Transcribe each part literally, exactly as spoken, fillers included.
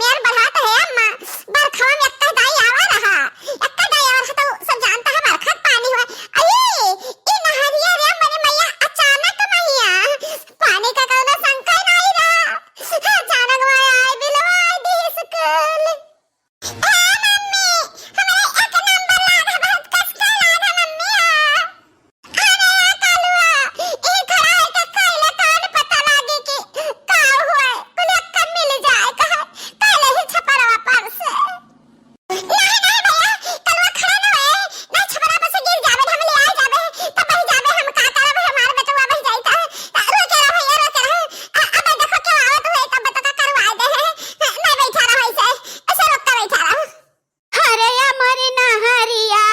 यार, बढ़ात है अम्मा, बरखवा में एक्का दाई आवा रहा, एक्का दाई आवा रहा तो सब जानता है बरखा के पानी हुआ। अये, ई नहरिया रे मोरी मैया, अचानक मैया, पानी का कौनो शंका ही नहीं रहा। अचानक माया आई, बिलवा आई दी स्कूल। ए मम्मी, हमरे एक नंबर लागा, बहुत कस के लागा मम्मी, आ। अरे कलुआ, ई खड़ा है तो कइले कौन पता लागे कि का हुआ, कुल एक्का मिल जाए, कहे, कइले ही छपरवा पर से। नहीं, नहीं भैया, कलुआ खड़ा न होए, नहीं छपरा पर से गिर जावे, हम ले आए जावे, तब बह जावे, हम का करब, हमार बेटवा बह जाई त, त रोके रहो भैया, रोके रहो। अ-, अब देखो क्यों आवत हुए, तब तो का करवाए दे है, नहीं बैठा रहो ऐसे, ऐसे रोक के बैठा रहो। अरे या मोरी नहरिया,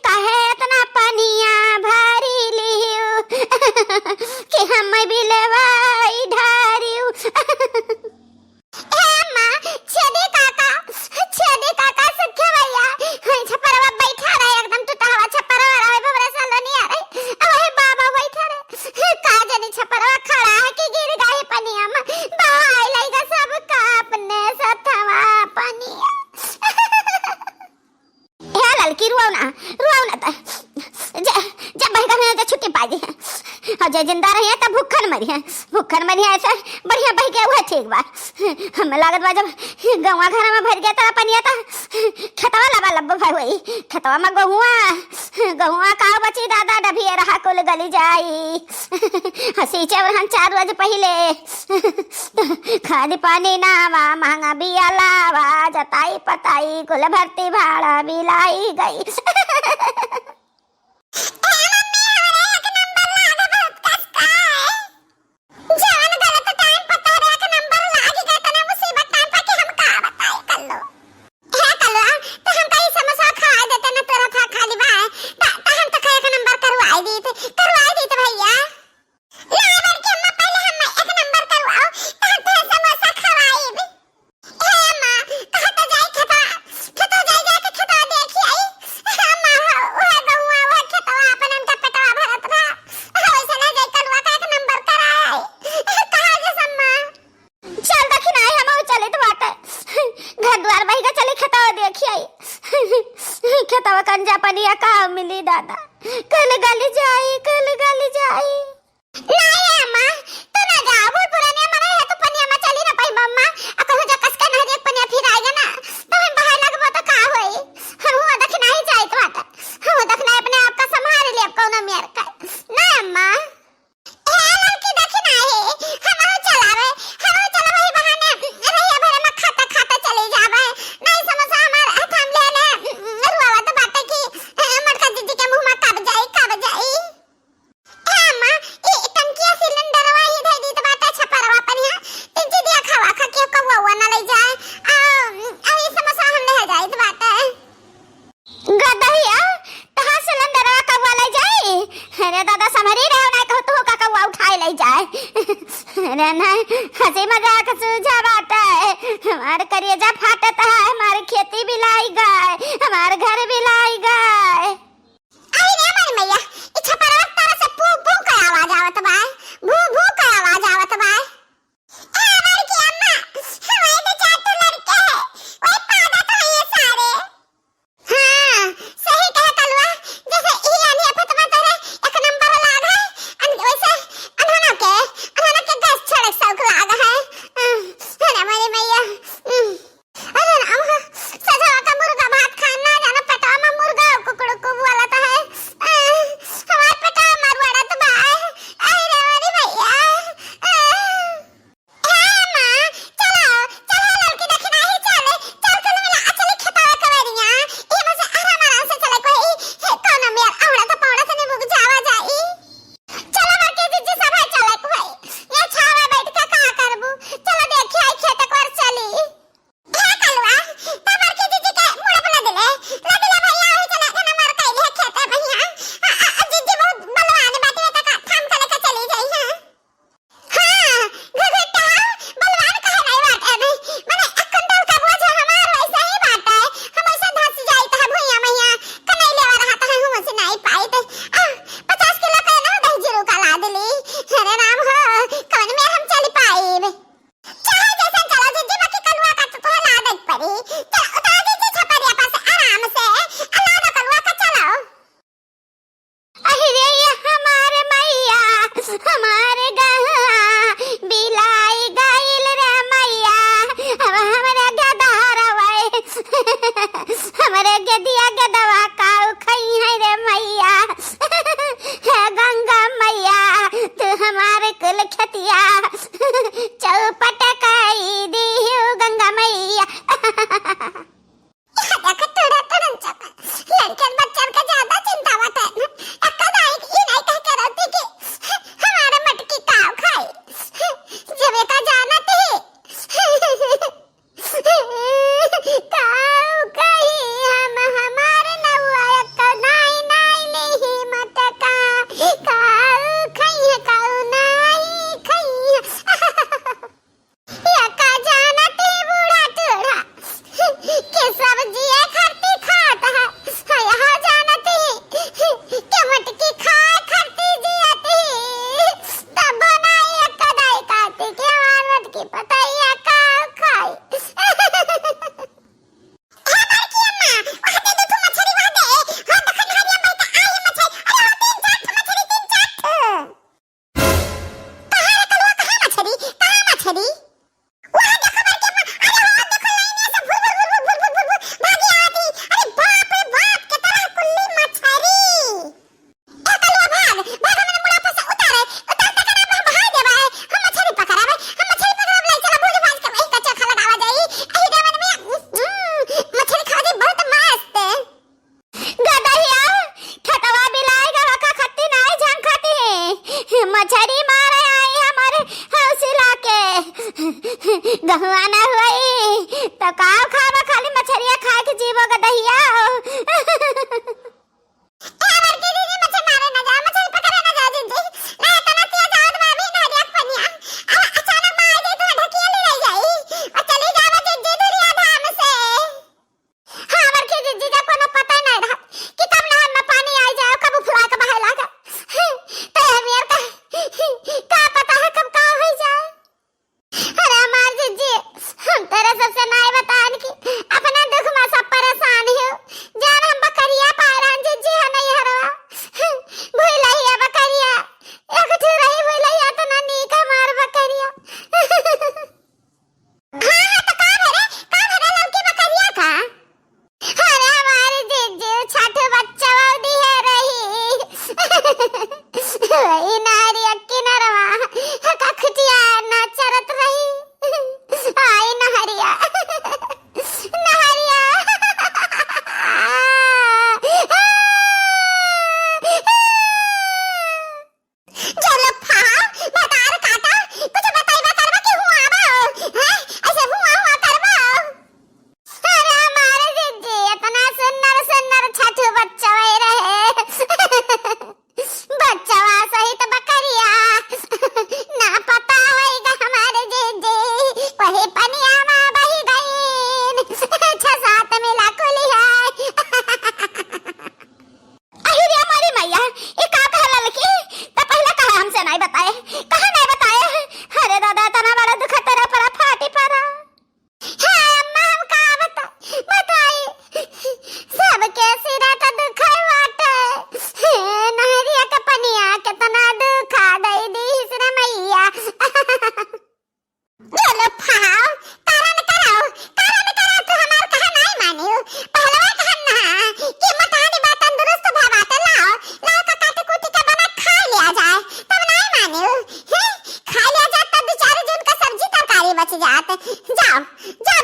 काहे इतना पनिया भरी लिहियो कि हम बिलवाई ढारियो। ए अम्मा, छेदी काका, छेदी काका, सुखे भैया, हई छपरवा बैठा रहे, एकदम टूटा हुआ छपरवा रहे, भवरा सलोनिया रहे, अबे बाबा बैठा रहे, का जानी छपरवा खड़ा है कि गिर गए पनिया में, बहाई लइगा सबका अपने सथवा पनिया। हे ललकी, रुआओ ना, रुआओ ना त। जे, जे बहिगा में जे छुट्टी पाई दी है। और जे जिंदा रही है त भूखन मरी है। भूखन मरी है ऐसे बढ़िया बहिगा हुआ ठीक बा। हमें लागत बा जब गौवा घर में भर गया त पनिया त खेतवा लबा लब्बो भर हुई। खेतवा में गहुआ, गहुआ का बची दादा, डभिया रहा कुल गली जाई। हंसी चौरहन चार रोज पहिले। खाद पानी नावा, महंगा बिया लावा, जताई पताई, कुल भर्ती भाड़ा बिलाई गई। ए मम्मी, हमरे एक नंबर लाग बहुत कस का है। जवन गलत टाइम पर तोहरे एक नंबर लाग गए, तने मुसीबत टाइम पर कि हम का बताई कल्लू। हे कलुआ, त हमका ई समोसा खवाए देते न, तोरा था खाली बा, त, त हम तो एक नंबर करवाई दीत, करवाई दीत भैया। ना, बड़की अम्मा, पहले हम एक नंबर करवाओ, तब फिर समोसा खवाइब। हे अम्मा, कहा तो जाई खेतवा, खेतवा जाई, जाके खेतवा देखी आई। अम्मा हो, वह गहुआ, वह खेतवा, अपन उनका पेटवा भरत रहा। वैसे ना जाई, कलुआ का एक नंबर कराए आई। कहा जस अम्मा। चल दखिन आई, हम चलित बाटे। घर द्वार बहिगा, चली खेतवा देखी आई। खेतवा कंजा पनिया का मिली दादा। कल गली जाई, कल गली जाई। नहीं अम्मा, तू ना जा, बूढ़ पुरानिया मरे है, तू पनिया में चली ना पाई अम्मा। आ कहूँ जा कस के नहरी एक पनिया फिर आएगा ना, तो हम बाहर लगबो तो का होई? हम हुआ दखिन आई जाइत बाटे। हम दखिन अपने आप का संभाल ले अब कौनो मेर का। ना अम्मा। ए लड़की दखिन आई, हम हो चलावे, हम हो चलावे ही बहाने रहिया भरे में खाता खाता चली जावे। नहीं समोसा हमार हाथ हम ले ले, रुआवत बाटे कि, ए, मटका दीदी के मुंह में कब जाई, कब जाई। ए अम्मा, ई टंकिया सिलेंडरवा ही धई दीत बाटे छपरवा पनिया। तीन चीजिया खवा खा के कौआ उआ ना लई जाए। आ, आ ई समोसा हम ले जाइत बाटे। गदहिया, तहार सिलेंडरवा कौआ लई जाई? अरे दादा, समरी रहो, ना कहू तू का कौआ उठाए लई जाए। अरे नहीं, हंसी मजाक सूझा बाटे। हमार करेजा फाटत है, हमार खेती बिलाई गए, हमार घर बिलाई गए। अरे रे मोरी मैया, ई छपरवा तारा से पू पू के आवाज आवत बा, भू भू के आवाज आवत बा। ए बड़की अम्मा, हमारे तो चार ठो लड़के हैं, वही पादा तो है ये सारे। हाँ, सही कहा कलुआ, जैसे ई अनिया फतमा तोरे एक नंबर लाग है, अन-, वैसे अनहना के, अनहना के गैस छोड़े शौक लाग है। अरे मोरी मैया, अरे राम, सजवा का मुर्गा भात खाए ना जाना पेटवा चलो, उतार दीजिए छपरिया पर से आराम से। अल्लाह रे कलुआ का चलो। अहि रे ये हमार मइया, हमार गहा बिलाई गइल रे मइया, अब हमरे गदहरवै, हमरे गदिया गदवा काऊ खइहैं रे मइया। हे गंगा मइया, तू हमार कुल खेतिया चौपट कई दिहु गंगा मइया। देखो, टुड़न टुड़न चप। लड़कन बच्चन का ज्यादा चिंता बाटे। अक्का दाई ई नाई कह के रहती कि हमारे मटकी काव खाई। जब एका जानत ही। काव कही हम हमार नौआ अक्का नाई नाई नहीं मटका। काव खइहैं, काव नाई खइहैं। या का जानत ही बूढ़ा टूढ़ा कि सब जिए खाती खात है। हाँ, यहाँ जानत ही कि मटकी खाए खाती जियत ही। तब ना या का दाई कहती कि हमार मटकी पतैया का खाई। हे बड़की अम्मा, वहाँ दे दो तू मछरी, वहाँ दे। हाँ, देखो, नहरिया में तो आई है मछरी। अरे, हो, तीन चार ठो मछरी, तीन चार ठो। कहाँ रे कलुआ, कहाँ मछरी? कहाँ मछरी? वहाँ देखो बड़की अम्मा, अरे हो देखो लाइन में से भुर भुर भुर भुर भुर भुर भुर भागी आती। अरे बाप रे बाप, कितना कुल्ली मछरी। ए कलुआ भाग, भाग हमने मुड़ा पर से उतारे, उतार तक ना हम भाग देबे, हम मछरी पकड़ाबे, हम मछरी पकड़ाबे, ले चला भूज भाज के वही कच्चा खा लगावा जाई। एही देवन में, हम्म, मछरी खा जाई बहुत मस्त। गदहिया, खेतवा बिलाए गवा का खत्ती नाई झांग खाती है। मछरी मारे आई हमारे हौसला के। गहुआ न होई, तो काव खावा, खाली मछरिया खाए के जीवो गदहिया। ए, बड़की दीदी, मछरी मारे न जाओ, मछरी पकड़े न जाओ, दीदी। ना, इतना तेज आवत बा अभी नहरिया के पनिया। अब अचानक में आ जाई, तो ढकिया ले जाई। और चली जावा, दीदी, दुरिया धाम से। हाँ, बड़की जिज्जी, जब कोनो पता नहीं रहा कि कब नहर में पानी आई जाए, कब उफला के बहे लागे, तो ये मेर का, का पता है कब का होई जाए। अरे हमार जिज्जी, हम तेरे सबसे नाई बतान कि अपना दुख में सब परेशान हो। जान हम बकरिया पालन जिज्जी है नहीं हरवा। भूलैया बकरिया, एक ठो रही भूलैया, तो ना नीक हमार बकरिया। हाँ, हाँ, तो का भरे? का भरे लड़की बकरिया का? अरे हमारी जीजू छठ बच्चा दिहे रही। वही नहरिया किनरवा, का खुटिया ना चरत रही। आई नहरिया, नहरिया। चलो फाव, भतार काटा, कुछ बतइबा करबा कि हुआबा, हैं? ऐसे हुआ हुआ करबा। अरे हमारे जिज्जी, इतना सुन्नर सुन्नर छठू बच्चा वही रहे। बच्चवा सहित बकरिया, ना पता होइगा हमारे जिज्जी, वही पनिया मा बही गईन। छह सात मिला कुली है। अहि रे मोरी मइया, ई का कहला ललकी? त पहिले काहे हमसे नाई बताए? काहे नाई बताए? अरे दादा, तना बड़ा दुख तेरा परा फाटी परा। हे अम्मा, हम का बता-, बताई? सबके सिरा त दुख बाटे। हे नहरिया के पनिया केतना दुखा दई दीस रे मइया। चलो फाव, कारण कराओ, कारण कराओ, तू हमार कहा नाई मानियो। पहलवा कहन ना कि मोटानी बा, तंदुरुस्त भवा, त लाओ, लाओ का काटी कूटी के बना खा लिया जाए, तब नाई मानियो। हैं? खा लिया जाए तब दो चार जून का सब्जी तरकारी बच जात। जाओ, जाओ,